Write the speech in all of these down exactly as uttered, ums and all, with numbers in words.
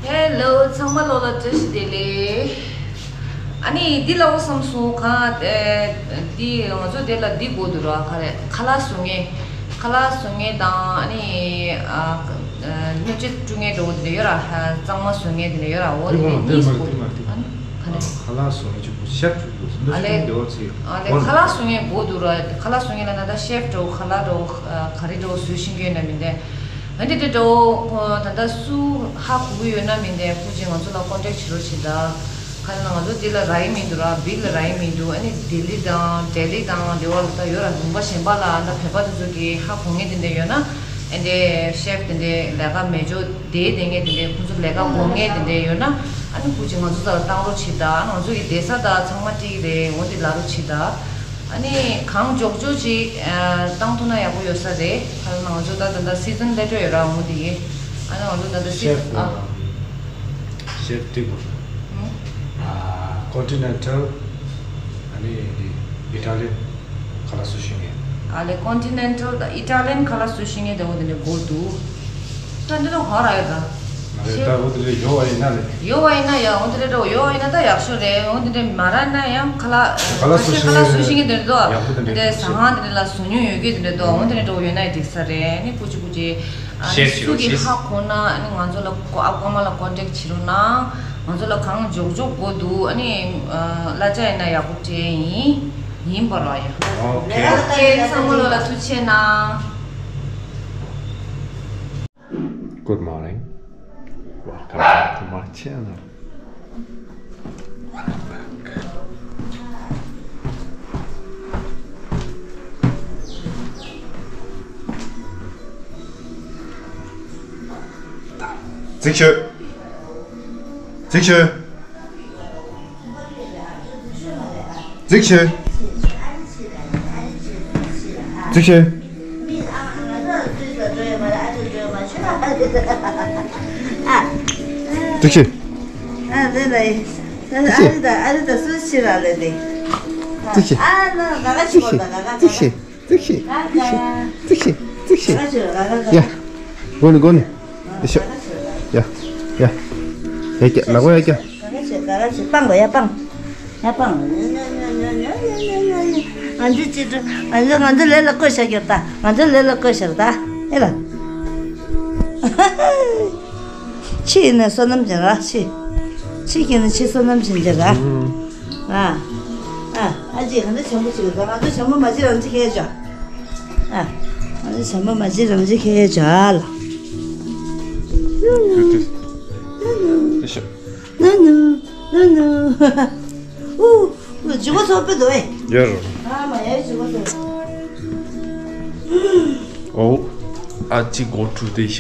ཧེ་ལོ། ཚང་མ་ལོ་ལ་བཀྲ་ཤིས་བདེ་ལེགས། ཨ་ནི་འདི་ལ་འོ་བསམ་སོང་ག་ཨེ། འདི་ང་ཚོ་དེ་ལ་འདི་དགོས་འདུག་ར། ག་རེ། ཁ་ལག་བཟོ་མཁན། ཁ་ལག་བཟོ་མཁན་དང་ཨ་ནི་ཨ་སྣོད་ཆས་བཀྲུ་མཁན་འདྲ་བོ་དེ་འདྲ་ཡོད་ར། གཙང་མ་བཟོ་མཁན་དེ་འདྲ་ཡོད་ར། འོ་དེ་འདྲ་གཉིས་དགོས་འདུག་ཨ་ནི་ག་རེ། ཁ་ལག་བཟོ་མཁན་ཅིག་པུ་ཤེབ་ཅིག་དགོས་འདུག་ཨ་ལེ། འདི་འོ་ཚིག་ཨ་ལེ། ཁ་ལག་བཟོ་མཁན་དགོས་འདུག་ར། ཁ་ལག་བཟོ་མཁན་ལ་ན་ད་ཤེབ་འདྲ་བོ། ཁ་ལག་འདྲ་བོ། ག་རེ་འདྲ་བོ་བཟོ་ཤེས་མཁན་ཡོད་ན་མིན་ཏེ། འོན་ཏེ་དེ་འདྲ་བོ་ད་ལྟ་སུ་ཧ་གོ་གི་ཡོད་ན་མིན་ཏེ། སྐུ་མཁྱེན་ང་ཚོ་ལ་ཀོན་ཊེག་བྱེད་རོགས་བྱེད་ད། ག་རེ་ན་ང་ཚོ་འདི་ལ་རག་གི་མི་འདུག་ར། བིལ་ལ་རག་གི་མི་འདུག་ཨ་ནི་ལྡི་ལི་དང་ལྡི་ལི་དང་འདི་བ་ལ་ད་ཡོད་ར། ལུང་པ་གཞན་པ་ལ་ཨ་ད་བོད་པ་དེ་ཚོ་གི་ཧ་གོ་མཁན་དེ་འདྲ་ཡོད་ན། ཨ་ནི་ཤེབ་དེ་འདྲ་ལས་ཀ་མེ་ཇོ་དེ་དེ་ངས་དེ་འདྲ་ཁོང་ཚོ་ལས་ཀ་གོ་མཁན་དེ་འདྲ་ཡོད་ན། ཨ་ནི་སྐུ་མཁྱེན་ང་ཚོ་ལ་བཏང་རོགས་བྱེད་ད། ང་ཚོ་གི་བསྡད་ས་ད་ཚང་མ་འགྲིག་རེད། འོ་དེ་ལབ་རོགས་བྱེད་ད། ཨ་ནི་གང་མགྱོགས་མགྱོགས་ཅིག་ཨ་བཏང་ཐུབ་ན་ཡག་པོ་ཡོད་ས་རེད། ཧ་ལམ་ང་ཚོ་ད་ད་ལྟ་སི་ཛན་སླེབས་འགྲོ་ཡོད་ར། འོ་དེ་ཡིན། ཨ་ནི་ང་ཚོ་ད་ལྟ་སི་ཛན་ཤེབ་ཨ། ཤེབ་དེ་དགོས། ཨ། ཀོན་ཊི་ནེན་ཊལ། ཨ་ནི་འདི་ཨི་ཊ་ལི་ཡན་ཁ་ལག་བཟོ་ཤེས་མཁན། ཨ་ལེ། ཀོན་ཊི་ནེན་ཊལ་དང་ཨི་ཊ་ལི་ཡན་ཁ་ལག་བཟོ་ཤེས་མཁན་དེ་འོ་དེ་འདྲ་དགོས་འདུག་ད་འདི་ཚོ་ག་རེ་ཡོད་ད། མ་རེད་ད། འོ་དེ་འདྲ་ཡོད་པ་ཡིན་ན་ལེ། ཡོད་པ་ཡིན་ན་ཡ། འོ་དེ་འདྲ་འདྲ་བོ་ཡོད་པ་ཡིན་ན་ད་ཡག་ཤོས་རེད། འོ་དེ་འདྲ་མ་རག་ན་ཡང་ཁ་ལག་ཁ་ལག་ཁ་ཤས་ཁ་ལག་བཟོ་ཤེས་མཁན་དེ་འདྲ་འདུག་ཡག་པོ་དེ་འདྲ་དེ་ཟ་ཁང་དེ་འདྲ་ལ་བཟོ་མྱོང་ཡོད་མཁན་དེ་འདྲ་འདུག་འོ་དེ་འདྲ་འདྲ་བོ་ཡོད་ན་ཡང་འགྲིག་ས་རེད། ཨ་ནི་སྐུ་མཁྱེན་སྐུ་མཁྱེན། ཤེས་སུ་གི་ཧ་གོ་ན་ཨ་ནི་ང་ཚོ་ལ་ཨ་ཁུ་མ་ལ་ཀོན་ཊེག་བྱེད་རོགས་གནང་། ང་ཚོ་ལ་གང་མགྱོགས་མགྱོགས་དགོས་འདུག་ཨ་ནི་ཨ་གླ་ཆ་ཡིན་ན་ཡག་པོ་སྤྲད་ཡིན། ཡིན་པ་ར་ཡ། ཨོ་ཁེ། ཨོ་ཁེ། ཚང་མ་ལོ་ལ་ཐུགས་རྗེ་ཆེ་གནང་། Good morning. Welcome back to my channel. Welcome back. ཙིག་ཤོད། ཙིག་ཤོད། ཙིག་ཤོད། ཙིག་ཤོད། ཙིག་ཤོད། ཨ་རི་ད་ཨ་རི་ད་སུ་ཤི་ར་ལེ་དེ། ཙིག་ཤོད། ཨ་ན་ག་ག་ཤི་གོ་ད་ག་ག་ག་ག་ཙིག་ཤོད། ཙིག་ཤོད། ཙིག་ཤོད། ཙིག་ཤོད། ཡ། གོ་ནི་གོ་ནི། ཡ་ཤོ། ཡ། ཡ། ཡ་ཀྱ་ལ་གོ་ཡ་ཀྱ། ག་ག་ཤོད། ག་ག་ཤོད། སྤང་གོ་ཡ་སྤང་། ཡ་སྤང་། ང་ཚོ་ཅི་ང་ཚོ་ང་ཚོ་ལས་ལ་བཀོད་བཞག་རྒྱབ་ད། ང་ཚོ་ལས་ལ་བཀོད་བཞག་ད། ཨེ་ལ། ཕྱི་ཡིན་ན་བསོད་ནམས་ཅན་ར་ཕྱི། ཕྱི་ཁྱེད་ནི་ཕྱི་བསོད་ནམས་ཅན་ཅན་ར། ཨ། ཨ། ཨ་ཅེ་ག་འདྲ་བྱམས་པོ་ཅིག་ལ་ང་ཚོ་བྱམས་པོ་མ་བྱེད་རང་བྱེད་ཁས་བྱ། ཨ། ང་ཚོ་བྱམས་པོ་མ་བྱེད་རང་བྱེད་ཁས་བྱ་ལ། ཏེ་ཤ། ནུ་ནུ། ནུ་ནུ། ཨུ། ཨུ། ཇུ་གོ་ཚོ་པེ་དོ་ཨེ། ཡོད་རོ། ཨ་མ་ཡ་ཇུ་གོ་ཚོ། ཨོ། ཨ་ཅེ་གོ་ཁྲུ་ཏེ་ཤ།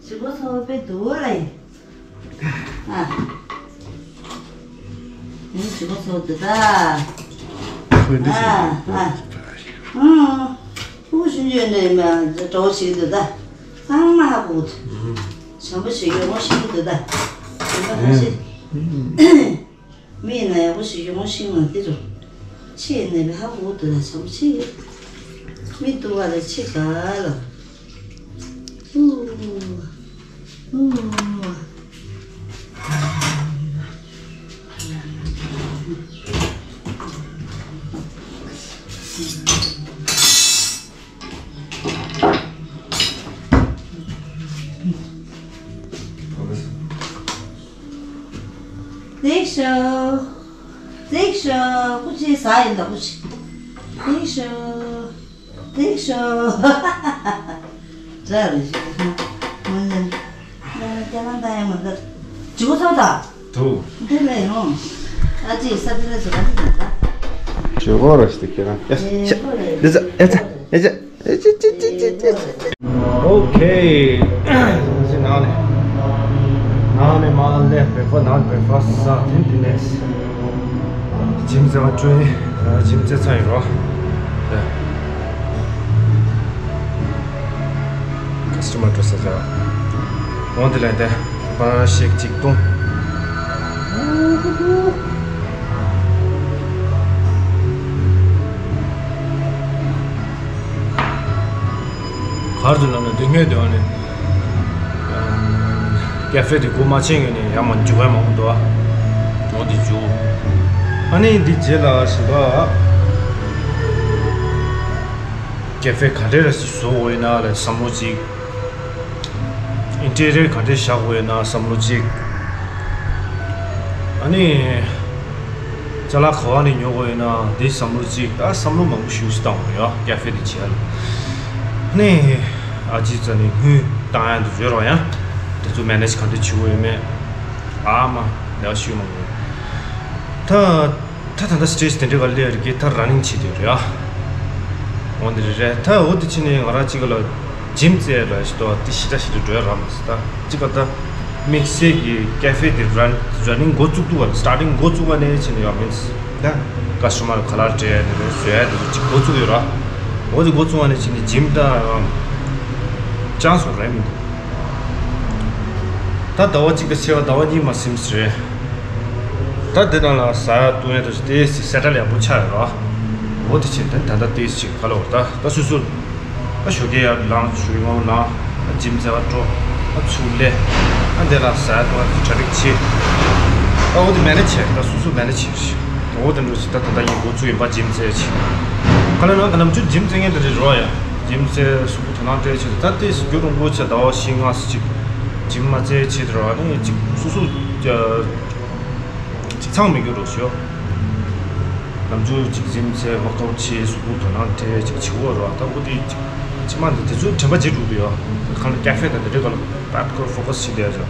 ཇུ་གོ་ཚོ་པེ་དོ་རེ། ཨ། ནི་ཇུ་གོ་ཚོ་དེ་ད། ཨ་ཨ། ཨང་། ཕུ་ཤུན་ཇུ་ནེ་མ་ཇོ་ཞིག་དེ་ད། ཚང་མ་ཧ་གོ། བྱམས་པོ་ཞིག་ཡོང་ཞིག་དེ་ད། བྱམས་པོ་ཧ་ཤི། མི་ཡིན་ན་ཡག་པོ་ཞིག་ཡོང་ཤིང་ན་འདི་རུ། ཕྱི་ཡིན་ནས་ཧ་གོ་འདུག་ན་བྱམས་ཆེ་ཡོད། མི་ཏུ་བ་ལ་ཕྱི་ག་ལ། ཨུ། ཨུ། ལེགས་ཤོ། ལེགས་ཤོ། ཀུ་ཅི་ཟ་ཡིན་ད་ཀུ་ཅི། ལེགས་ཤོ། ལེགས་ཤོ། ཛ་རེ་ཞིག་ང་ནི་ང་ནི་སྐྱེ་ལང་ད་ཡང་མ་ད། ཇུ་གོ་ཚོ་ད། དུ། འདི་ལས་ཡོང་། ཨ་ཅེ་ས་དེ་ལ་ཟ་ག་ནི་ད། ཇུ་གོ་ར་ཞིག་ཁྱེད་རང་། ཡ་ཤ། འདི་ཟ། ཡ་ཚ། ཡ་ཚ། ཨོ་ཁེ། ང་ཚོ་ནང་ནས། ནང་ནས་མར་སླེབས། བེ་ཁོ་ནང་བེ་ཁོ་ཟ། དེ་འདི་ནས་ཇིམ་རྩེ་བ་བཀྲུས། ཇིམ་རྩེ་ཚར་ཡོད་རོ། ཀ་སི་ཊ་མར་འགྲོ་ས་བྱ། འོང་དེ་ལས་དེ་པ་ཤེག་གཅིག་བཏུང་། བར་དུ་ལབ་ན་འདི་སྔོན་དུ་ཨ་ནི་ཀ་ཧྥེ་དེ་སྒོ་མ་ཕྱེ་ངེས་ནས་ཡར་མར་འཇུག་ཡ་མང་པོ་འདུག་ཨ། འོ་དེ་འཇུག་ཨ་ནི་འདི་རྗེས་ལ་ཞིག་ལ་ཀ་ཧྥེ་ག་འདྲས་ར་ཞིག་བཟོ་དགོས་ཡིན་ན་ལ་བསམ་བློ་ཅིག་ཨིན་ཊི་རི་ཡར་ག་འདྲས་བཞག་དགོས་ཡིན་ན་བསམ་བློ་ཅིག་ཨ་ནི། ཅ་ལག་ག་བ་ནས་ཉོ་དགོས་ཡིན་ན་འདི་བསམ་བློ་གཅིག་ད་བསམ་བློ་མང་པོ་ཞེ་པོ་ཞིག་བཏང་དགོས་ཡོད་ཀ་ཧྥེ་འདི་བྱེད་ཡ་ལ། ནས་ཨ་ཅེ་ཙ་ནས་དངུལ་བཏང་ཡ་འདི་བརྗོད་རོགས་ཡ། དེ་ཚོ་མེ་ནེ་ཇི་ག་འདྲ་བྱེད་དགོས་ཡོད་མེད། ཨ་མ་ལས་ཀ་ཞུ་མང་པོ། ད་ད་ད་ལྟ་སི་ཊེ་ཇི་དེ་འདྲའི་ག་སླེབས་ཡོད་རེད་ད་ར་ནིང་བྱེད་དུས་རེད་ཨ། འོ་འདི་རེད་རེད་ད་འོ་འདི་ཕྱིན་ནས་ང་རང་གཅིག་ལ། ཇིམ་རྩེ་ར་ཞིག་ཏོ་དེ་ཞི་ཏྲ་ཞི་ཏྲ་འགྲོ་ཡ་ར་མ་སི་ད་ཅི་ག་ད་དམིགས་བསལ་གྱི་ཀ་ཧྥེ་དེ་རན་རན་ནིང་འགོ་བཙུགས་དུས་ག་ལ་སི་ཊར་ཊིང་འགོ་བཙུགས་པ་ནས་ཕྱིན་ནས་ཡོད་མིན་སི་ད་ཀ་སི་ཊ་མར་ག་ལ་སྤྲད་ནས་རེད་བཟོ་ཡ་དེ་ཚོ་ཅིག་འགོ་བཙུགས་ཡོད་ར། འོ་དེ་འགོ་བཙུགས་པ་ནས་ཕྱིན་ནས་ཇིམ་ད་ཅང་སོང་རན་མི་འདུག་ད་ཟླ་བ་གཅིག་དང་ཕྱེད་ཀ་ཟླ་བ་གཉིས་མ་ཟིན་སི་རེད། ད་དེ་ནང་ལ་ཟ་ཡ་བཏུང་ཡ་དེ་ཚོ་དེ་སི་སེ་ཊལ་ཡག་པོ་ཆགས་ཡོད་ར། འོ་དེ་ཕྱིན་ད་ད་ད་དེ་སི་ཅིག་ག་ལ་བར་ད་ད་སུ་སུ། ཨ་ཞོགས་ཀས་ཡར་ལངས་ཞོགས་ཀས་སྔ་པོ་ལངས། ཨ་ཇིམ་རྩེ་བ་འགྲོ། ཨ་ཚུར་སླེབས། ཨ་འདི་ལ་ཟ་ཡ་བཏུང་ཡ་གྲ་སྒྲིག་བྱེད། ཨ་འོ་དེ་མེ་ནེ་ཇི་བྱས་ད་སོ་སོ་མེ་ནེ་ཇི་བྱེད་རེད། འོ་དེ་འདྲ་ཞིག་ད་ད་ལྟ་ངས་འགོ་ཚུགས་ཡིན་པ་ཇིམ་རྩེ་བྱེད། ག་ལ་ན་ག་ནམ་རྒྱུན་ཇིམ་རྩེ་མཁན་དེ་འདྲ་རེད་རོ་ཡ། ཇིམ་རྩེ་གཟུགས་པོ་དོ་སྣང་སྤྲད་བྱེད་ད་ལྟའི་རྒྱུན་རིང་པོ་བྱས་ཟླ་བ་བཞི་ལྔ་ཙམ་ཅིག་ཇིམ་མ་རྩེ་བྱེད་དེ་རོ་ཨ་ནི་ཅིག་སོ་སོ། ཅིག་ཚང་མི་འགྱུར་རོ་ཞོ། ནམ་རྒྱུན་ཅིག་ཇིམ་རྩེ་ཝོག་ཨའུཊ་བྱེད་གཟུགས་པོ་དོ་སྣང་སྤྲད་ཅིག་བྱེད་འོ་རོ་ད་འོ་དེ་ཅིག་ཕྱི་མ་འདི་དེ་ཚོའི་དྲན་པ་བརྗེད་འགྲོ་གི་ཡོད། ཁ་ན་ཀ་ཧྥེ་དང་དེ་འདྲའི་སྒང་ལ་བད་ཁོ་ཕོ་ཀ་སི་བྱེད་བསྡད་ཡ་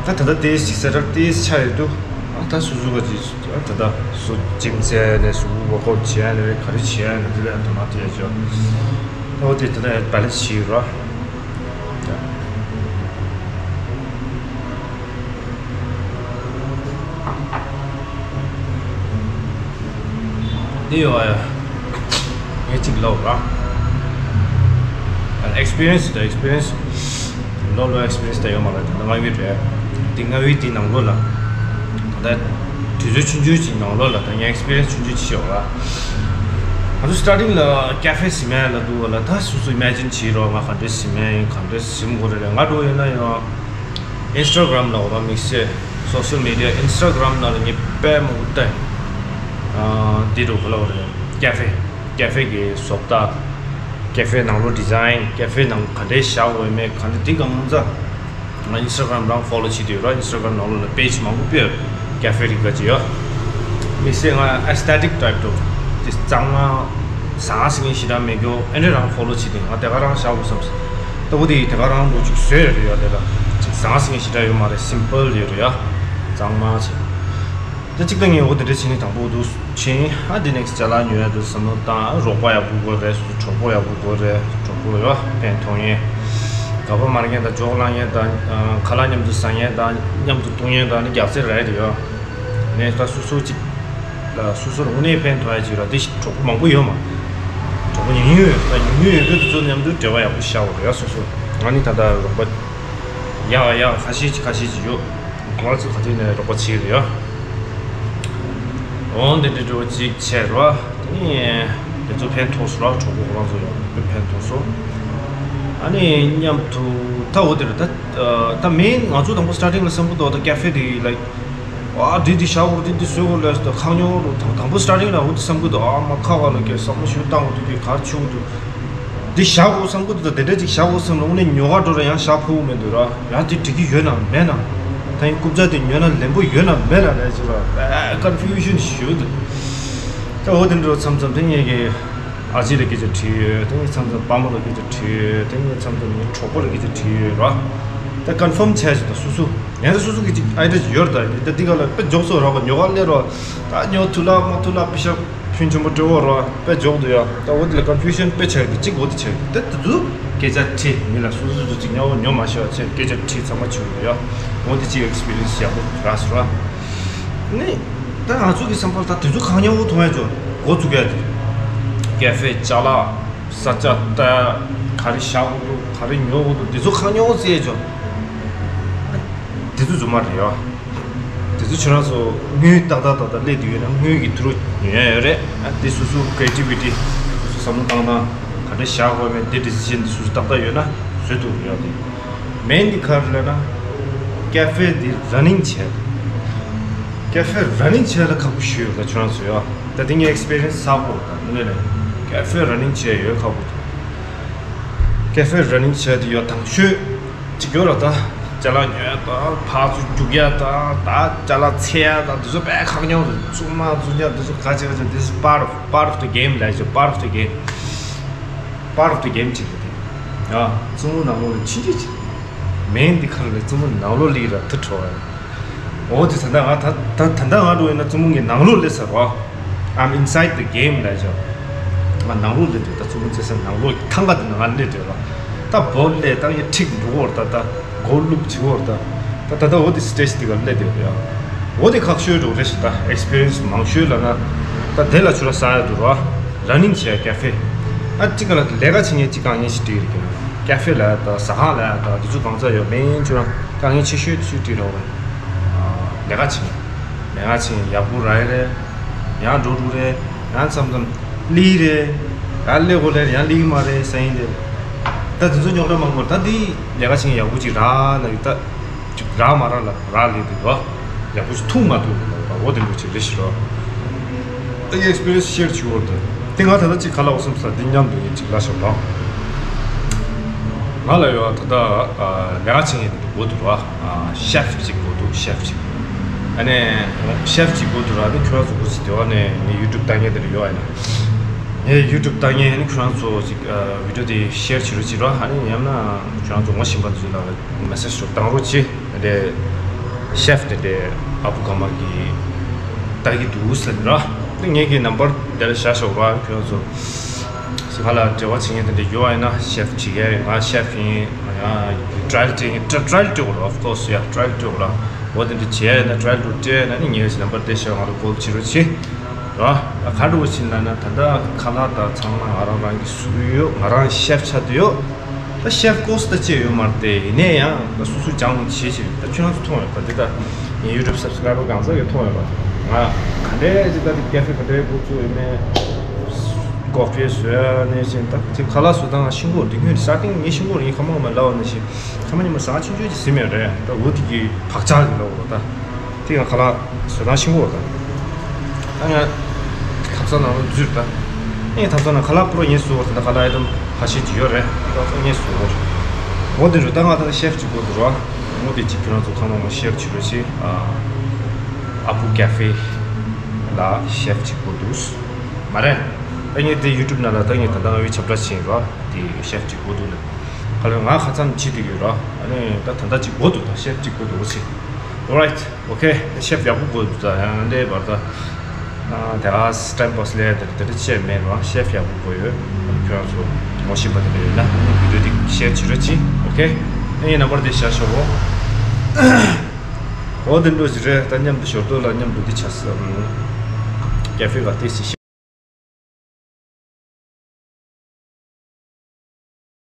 ཅོ། ད་ད་ལྟ་དེ་ཞིག་སེ་ཊལ་དེ་ཆགས་ཡོད་དུས་ཨ་ད་སོ་སོ་ག་ཅིག་ཨ་ད་ད་སོ་ཇིམ་རྩེ་ནས་གཟུགས་པོ་ཝོག་ཨའུཊ་བྱེད་ཡ་ནས་ག་རེ་བྱེད་ཡ་ནས་དེ་ལ་དོ་སྣང་སྤྲད་ཡ་ཅོ། ད་འོ་དེ་ད་ལྟ་བེ་ལེན་སི་བྱེད་ཡོད་རོ། འདི་ཡོད་ཨ། ངས་གཅིག་ལབ་ར། ཨེག་སི་པི་རི་ཡན་སི་དང་ཨེག་སི་པི་རི་ཡན་སི། ལོ་ལོ་ཨེག་སི་པི་རི་ཡན་སི་དང་ཡོད་མ་རེད་ད་ལྟ་ང་ཡོད་རེད། འདི་ང་ཡོད་འདི་ནང་ལོགས་ལ། ད་ལྟ་དུས་ཚོད་ཆུང་ཆུང་ཅིག་ནང་ལོགས་ལ་ད་ངས་ཨེག་སི་པི་རི་ཡན་སི་ཆུང་ཆུང་ཅིག་ཤོད་ར། ང་ཚོ་སི་ཊར་ཊིང་ལ་ཀ་ཧྥེ་ཟིན་མེད་ལ་འདུག་ལ་ད་སོ་སོ་ཨི་མེ་ཇིན་བྱེད་རོགས་ང་ག་འདྲས་ཟིན་མེད་ཡིན་ག་འདྲས་ཟིན་དགོས་རེད་ང་འགྲོ་ཡོད་ན་ཡང་། ཨིན་སི་ཊ་གྷ་རམ་ལ་འོ་རང་དམིགས་བསལ་སོ་ཤལ་མི་ཌི་ཡ་ཨིན་སི་ཊ་གྷ་རམ་ནང་ལ་ངས་དཔེ་མང་པོ་བལྟས། ཨ་འདི་འགྲོ་ག་ལ་འོ་རེད་ཀ་ཧྥེ། ཀ་ཧྥེ་གི་བཟོ་ལྟ། ཀ་ཧྥེ་ནང་ལོགས་ཌི་ཛའིན། ཀ་ཧྥེ་ནང་ག་འདྲའི་བཞག་འོས་མེད་ག་འདྲ་འདི་གང་ཚ། ང་ཨིན་སི་ཊ་གྷ་རམ་རང་ཕོ་ལོ་བྱེད་དུས་ར་ཨིན་སི་ཊ་གྷ་རམ་ནང་ལོགས་ལ་པེ་ཇི་མང་པོ་སྤེལ་ཀ་ཧྥེ་རིགས་ག་ཅི་ཡོད། དམིགས་བསལ་ང་ཨེ་སི་ཐེ་ཊིག་ཊའིབ་འདྲ་བོ་དེ་གཙང་མ་ཟང་ཟིང་ཞེ་དྲག་མེད་རྒྱུ་ཨེ་འདྲ་རང་ཕོ་ལོ་བྱེད་དུས་ང་དེ་ག་རང་བཞག་དགོས་བསམ་སོང་། ལྟ་བུ་དེ་ཡིས་དེ་ག་རང་ལོ་ཅིག་བཟོས་རེད་ཡོད་དེ་ལ་ཅིག་ཟང་ཟིང་ཞེ་དྲག་ཡོད་མ་རེད་སིམ་པལ་ཡོད་རེད་ཡ། གཙང་མ་བྱས། ད་གཅིག་ད་ངས་འོ་དེ་འདྲ་བྱས་ནས་དང་པོ་འདུག་ཕྱིན་ཨ་དེ་ནེག་སི་ཅ་ལག་ཉོ་ཡ་འདུག་བསམ་བློ་བཏང་རོགས་པ་ཡག་པོ་དགོས་རེད་སོ་སོ་གྲོགས་པོ་ཡག་པོ་དགོས་རེད་གྲོགས་པོ་ཡོད་ཕན་ཐོགས་ཡས། ག་པར་མར་མཁན་དང་ཇོག་ལངས་མཁན་དང་ཁ་ལག་མཉམ་དུ་ཟ་མཁན་དང་མཉམ་དུ་འཐུང་མཁན་དང་ནི་རྒྱག་རྩེ་རེད་ཡོད། ངས་ད་སོ་སོ་གཅིག་ལ་སོ་སོར་དངོས་གནས་ཕན་ཐོགས་ཡ་ཅིག་ར་དེ་གྲོགས་པོ་མང་པོ་ཡོད་མ། གྲོགས་པོ་ཉུང་ཉུང་ཡོད་ད་ཉུང་ཉུང་ཡོད་དུས་དེ་ཚོ་མཉམ་དུ་འབྲེལ་བ་ཡག་པོ་ཤར་བ་རེད་སོ་སོ་ང་ནི་ད་ལྟ་རོགས་པ་ཡག་ཡག་ཁ་ཤས་ཅིག་ཁ་ཤས་ཅིག་ཡོད། ང་ཚོ་ག་དུས་ནས་རོགས་པ་བྱེད་ཀྱི་ཡོད། འོང་དེ་འདྲ་འགྲོ་ཅིག་བྱས་རོགས། དེ་ནས་དེ་ཚོ་ཕན་ཐོགས་སོང་ར་གྲོགས་པོ་ཁོ་རང་ཚོ་ཡང་ཕན་ཐོགས་སོང་། ཨ་ནི་མཉམ་དུ་ད་འོ་དེ་རེད་ད། ད་མིན་ང་ཚོ་དང་པོ་སི་ཊར་ཊིང་ལ་བསམ་གི་འདུག་ད་ཀ་ཧྥེ་དེ་ལའིཀ་ཨ་འདི་འདི་བཞག་དགོས་འདི་འདི་བཟོས་དགོས་ལས་ད་ཁག་ཉོ་རུ་དང་དང་པོ་སི་ཊར་ཊིང་ལ་འོ་དེ་བསམ་གི་འདུག་ཨ་མ་ཁག་བ་ལ་ཀྱེ་བསམ་བློ་ཞིག་བཏང་དགོས་འདུག་ཀྱེ་གར་ཆུ་འདུག་འདི་བཞག་དགོས་བསམ་གི་འདུག་ད་དེ་འདྲ་ཅིག་བཞག་དགོས་བསམ་ལ་དངོས་གནས་ཉོ་ག་འགྲོ་ར་ཡང་བཞག་ཕོད་མི་འདུག་ར་ཡང་དེ་འགྲིག་གི་ཡོད་ན་མེད་ན། ད་ཡིན་རྐུབ་ཇ་དེ་ཉོས་ན་ལེན་པོ་ཡོད་ན་མེད་ན་ལས་ཅིག་ར་ཀོན་ཕིའུ་ཤན་ཞུ་འདུག་ད་འོ་དེ་འདྲ་མཚམས་མཚམས་དེ་ངས་ཀྱི་ཨ་ཅེ་ལ་སྐད་ཆ་དྲིས་ཡོད་དེ་ངས་མཚམས་མཚམས་པ་མོ་ལ་སྐད་ཆ་དྲིས་ཡོད་དེ་ངས་མཚམས་མཚམས་ངའི་གྲོགས་པོ་ལ་སྐད་ཆ་དྲིས་ཡོད་ར། ད་ཀོན་ཕརམ་བྱས་ཅིག་ད་སོ་སོ་ཡང་ད་སོ་སོ་གི་ཅིག་ཨའི་ཌི་ཡ་ཅིག་ཡོད་ར་ད་ཡིན་ད་འདི་ག་ལ་དཔེ་འཇོག་སོ་ར་བ་ཉོ་ག་སླེབས་ར་ད་ཉོ་ཐུབ་ལ་མ་ཐུབ་ལ་པི་ཤ། ཕུན་ཆེན་པོ་སྤྲོད་འོ་རོ་དཔེ་འཇོག་འདུག་ཡ། ད་འོ་དེ་ལ་ཀོན་ཕིའུ་ཤན་དཔེ་ཆགས་འདུག་གཅིག་འོ་དེ་ཆགས་འདུག་དེ་དེ་ཚོ་སྐད་ཆ་དྲིས་མི་ལ་སོ་སོ་སོ་གཅིག་ཉོ་ཉོ་མ་ཤེས་པ་ཆེ་སྐད་ཆ་དྲིས་ཚང་མ་བྱུང་འདུག་ཡ། འོ་དེ་གཅིག་ཨེག་སི་པི་རི་ཡན་སི་ཡག་པོ་རག་སོང་ར། ནི་ད་ང་ཚོ་གི་བསམ་པར་ད་དེ་ཚོ་གང་ཉོ་འོ་མཐོང་ཡ་ཅོ་འགོ་བཙུགས་ཡ་དེ་ཀ་ཧྥེ་ཅ་ལག་ས་ཆ་ལྟ་ག་རེ་བཞག་འོ་འདུག་ག་རེ་ཉོ་འོ་འདུག་དེ་ཚོ་གང་ཉོ་འོ་ཟེར་ཡ་ཅོ་དེ་ཚོ་རྫུན་མ་རེད་ཡ། དེ་ཚོ་ཁྱོད་རང་ཚོ་དངུལ་ཏག་ཏག་ཏག་ཏག་སླེབས་བསྡད་ཡོད་ན་དངུལ་གྱི་ཐུ་རུ་ཉོ་ཡ་ཡོད་རེད། ཨ་དེ་སོ་སོ་ཀི་རེ་ཊི་བི་ཊི་སོ་སོ་བསམ་བློ་བཏང་སྟངས་ ག་འདྲ་བཞག་དགོས་མེད་འདི་decision འདི་སུ་ཏག་ཏག་ཡོད་ན་བཟོ་ཐུབ་ཡོད་དེ། main འདི་ག་རེ་ལབ་ན། ཀེ་ཧྥེ་འདི་running བྱས། ཀེ་ཧྥེ་running བྱས་ལ་ཁག་པོ་ཞིག་ཡོད་ད་ཁྱོད་རང་ཚོ་ཡོད། ད་འདི་ངའི་experience གསལ་པོ་ད་དངོས་གནས་ཀེ་ཧྥེ་running བྱས་ཡོད་ཁག་པོ། ཀེ་ཧྥེ་running བྱས་དེ་ཡོད་དང་ཤོས། ཅིག་ཡོད་ར་ད། ཅ་ལག་ཉོ་ཡ་ད་ཕར་ཚུར་རྒྱུག་ཡ་ད་ད་ཅ་ལག་འཚོལ་ཡ་ད་འདི་ཚོ་དཔེ་ཁག་ཉོག་རེད། བཙུན་མ་བཙུན་ཆ་འདི་ཚོ་ག་ཅི་ག་ཅི། This is part of, part of the game ལབ་ཡ་ཅིག part of the game part of the game ཅིག་རེད་དེ། ཡ་བཙུན་མོ་ནང་ལོགས་ལ་ཕྱིན་ཅི་ཅི། main འདི་ག་རེ་ལབ། བཙུན་མོ་ནང་ལོགས་ལ་ཡི་ར་ཐུ་བྲོ་བ་ཡ། འོ་དེ་ད་ལྟ་ང་ད་ད་ད་ལྟ་ང་འགྲོ་ཡིན་ན་བཙུན་མོ་ངའི་ནང་ལོགས་སླེབས་ཚར་བ། I'm inside the game ལབ་ཅོ། ང་ནང་ལོགས་སླེབས་འདུག་ད་བཙུན་མོ་རྩེད་ས་ནང་ལོགས་ཀྱི་ཐང་ག་དེ་ནང་ང་སླེབས་འདུག་ལ། ད་བོ་ལས་ད་ཡ་ཁྲིག་འགྲོ་བར་ད་ད་གོ་ལུག་བྱེད་བར་ད། ད་ད་ད་འོ་དེ་stage དེ་ག་སླེབས་འདུག་ཡ། འོ་དེ་ཁག་ཤོས་འགྲོ་རེ་ཞིག་ད་experience མང་ཤོས་ལ་ན། ད་དེ་ལ་ཆུ་ར་ས་ཡ་འདུག་ར། running བྱས་ཀེ་ཧྥེ། ཨ་གཅིག་ག་ལ་ལས་ཀ་བྱེད་མཁན་གཅིག་དཀའ་ངལ་ཞིག་འཕྲད་ཀྱི་རེད། ཀེ་ཧྥེ་ལ་ད་ཟ་ཁང་ལ་ད་དེ་ཚོ་གང་ཚ་ཡོད་མིན་ཆུ་ར་དཀའ་ངལ་ཆེ་ཤོས་དེ་ཚོ་འཕྲད་རོགས། ལས་ཀ་བྱེད་མཁན་ལས་ཀ་བྱེད་མཁན་ཡག་པོ་རག་ཡ་རེད། ཡང་འགྲོ་འགྲོ་རེད། ཡང་མཚམས་མཚམས་ལི་རེད། ཡང་ལེ་གོ་ལེ་ཡང་ལི་མ་རེད་ས་ཡིན་རེད། ད་དེ་ཚོ་རྙོག་དྲ་མང་པོ་རེད། ད་འདི་ལས་ཀ་བྱེད་མཁན་ཡག་པོ་ཅིག་རག་ལ་ཡོད་ད། ཅིག་རག་མ་རག་ལ་རག་ལས་འདུག་བ། ཡག་པོ་ཞིག་ཐུག་མ་ཐུག་རེད་ལ་འོ་དེ་འདྲ་ཅིག་རེད་ཤི་རོ། ད་ངའི་experience share བྱེད་འོར་ད། དེ་ང་ད་ལྟ་ཅིག་ག་ལ་འོ་སེམས་ས་འདི་མཉམ་དུ་ངས་ཅིག་ལ་ཤོག་རོགས། ང་ལ་ཡོད་ད་ལྟ་ལས་ཀ་བྱེད་མཁན་དེ་འདུག་འགོ་འདུག་ར། chef གཅིག་འགོ་འདུག chef གཅིག་ཨ་ནི་chef གཅིག་འགོ་འདུག་ར། ཨ་ནི་ཁྱོད་རང་ཚོ་འགོ་ཚུགས་དེ་བ་ནས་ངའི་YouTube ལྟ་མཁན་དེ་འདྲ་ཡོད་ཨ་ནི། ངའི་YouTube ལྟ་མཁན་ཨ་ནི་ཁྱོད་རང་ཚོ་ཅིག་video དེ་share བྱེད་རོགས་བྱེད་རོགས། ཨ་ནི་ཡང་ན་ཁྱོད་རང་ཚོ་ངོ་ཤེས་པ་ཚོ་ལ་message ཞིག་བཏང་རོགས་བྱེད། དེ་chef དེ་དེ་ཨ་བུ་ག་མ་གི་ལྟ་གི་འདུག་ཟེར་ར། དེ་ངེད་ཀྱི་number དེ་ལ་བཞག་ཤོག་ར། ཁྱོད་ཚོ་ཞིག་ཧ་ལ་འབྲེལ་བ་བྱེད་མཁན་དེ་འདྲ་ཡོད་ཨ་ན། chef བྱེད་ཡ་ང་chef ཡིན། ང་trial བྱེད་ཡིན། trial བྱེད་དགོས་ར། Of course ཡ་trial བྱེད་དགོས་ར། འོ་དེ་འདྲ་བྱེད་ཡ་ན་trial དུ་སྤྲད་ན་ནི་ངེད་ཀྱི་number དེ་བཞག་ང་ལ་call བྱེད་རོགས་བྱེད་ར། ག་འདྲ་བོ་བྱེད་ན་ན་ད་ལྟ་ཁ་ལག་དང་ཚང་མ་ང་རང་རང་གི་བཟོ་གི་ཡོད། ང་རང་chef ཆགས་བསྡད་ཡོད། ད་chef course ད་བྱས་ཡོད་མ་རེད་དེ། ཡིན་ནའི་ཡང་ད་སོ་སོ་སྦྱང་བྱེད་བྱེད་ད་ཁྱོད་རང་ཚོ་མཐོང་ཡོད་པ་འདི། ད་ངའི་YouTube subscriber གང་ཚ་གི་མཐོང་ཡོད་པ། ང་ག་འདྲའི་ཅིག་ད་འདི་cafe ག་འདྲའི་འགོ་བཙུགས་ཡོད་མེད། coffee བཟོ་ཡ་ནས་བཞིན་ད་ཅིག་ཁ་ལག་བཟོ་སྟངས་ང་ཤེས་ཀྱི་ཡོད་རེད། དེ་སྔོན་starting ངས་ཤེས་ཀྱི་ཡོད་རེད། ངས་ཁ་མ་མ་ལབ་པ་ནང་བཞིན་ཁ་མ་ཉི་མ་ཟ་ཆུང་ཆུང་ཅིག་ཟིན་མེད་རེད། ད་འོ་དེ་གི་བག་ཆགས་ཀྱི་ལབ་དགོས་རེད་ད། དེ་ང་ཁ་ལག་བཟོ་སྟངས་ཤེས་ཀྱི་ཡོད་རེད། ད་ང་ཐབ་ཚང་ནང་ལ་འཛུལ་ད། ངས་ཐབ་ཚང་ནང་ཁ་ལག་པུ་རོ་ངས་བཟོ་བར་ད་ཁ་ལག་item ཁ་ཤས་ཅིག་ཡོད་རེད། ད་ངས་བཟོ་བར། འོ་དེ་རུ་ད་ང་ད་chef གཅིག་དགོས་འདུག་ར། འོ་དེ་གཅིག་ཁྱོད་རང་ཚོ་ཚང་མ་share བྱེད་རོགས་བྱེད། ཨ་བུ་cafe ལ་chef གཅིག་དགོས་འདུག་མ་རེད། ད་ངས་དེ་YouTube ནང་ལ་ད་ངས་ད་ལྟ་ང་བའི་ཞབས་ཁྲ་བྱེད་ར། དེ་chef གཅིག་དགོས་འདུག་ལ། ཁ་ལག་ང་ཁ་ཚང་བྱེད་དུས་ཡོད་ར། ཨ་ནི་ད་ད་ལྟ་གཅིག་དགོས་འདུག་ད་chef གཅིག་དགོས་འདུག་འོ་ཆེ། Alright, okay, chef ཡག་པོ་དགོས་འདུག་ད་ཡང་འདྲའི་བར་ད་དེ་ག་time pass ལས་དེ་དེ་འདྲ་བྱས་མེད་ར། chef ཡག་པོ་དགོས་ཡོད། ཁྱོད་རང་ཚོ་ངོ་ཤེས་པ་དེ་འདྲ་ཡོད་ན་video དེ་share བྱེད་རོགས་གྱིས། Okay, ངའི་number དེ་བཞག་ཤོག་འོ་དེ་འདྲ་ཞིག་རེད། ད་མཉམ་དུ་ཞོར་དུ་ལ་མཉམ་དུ་འདི་ཆ་བསམ། cafe ག་ཏེ་སི་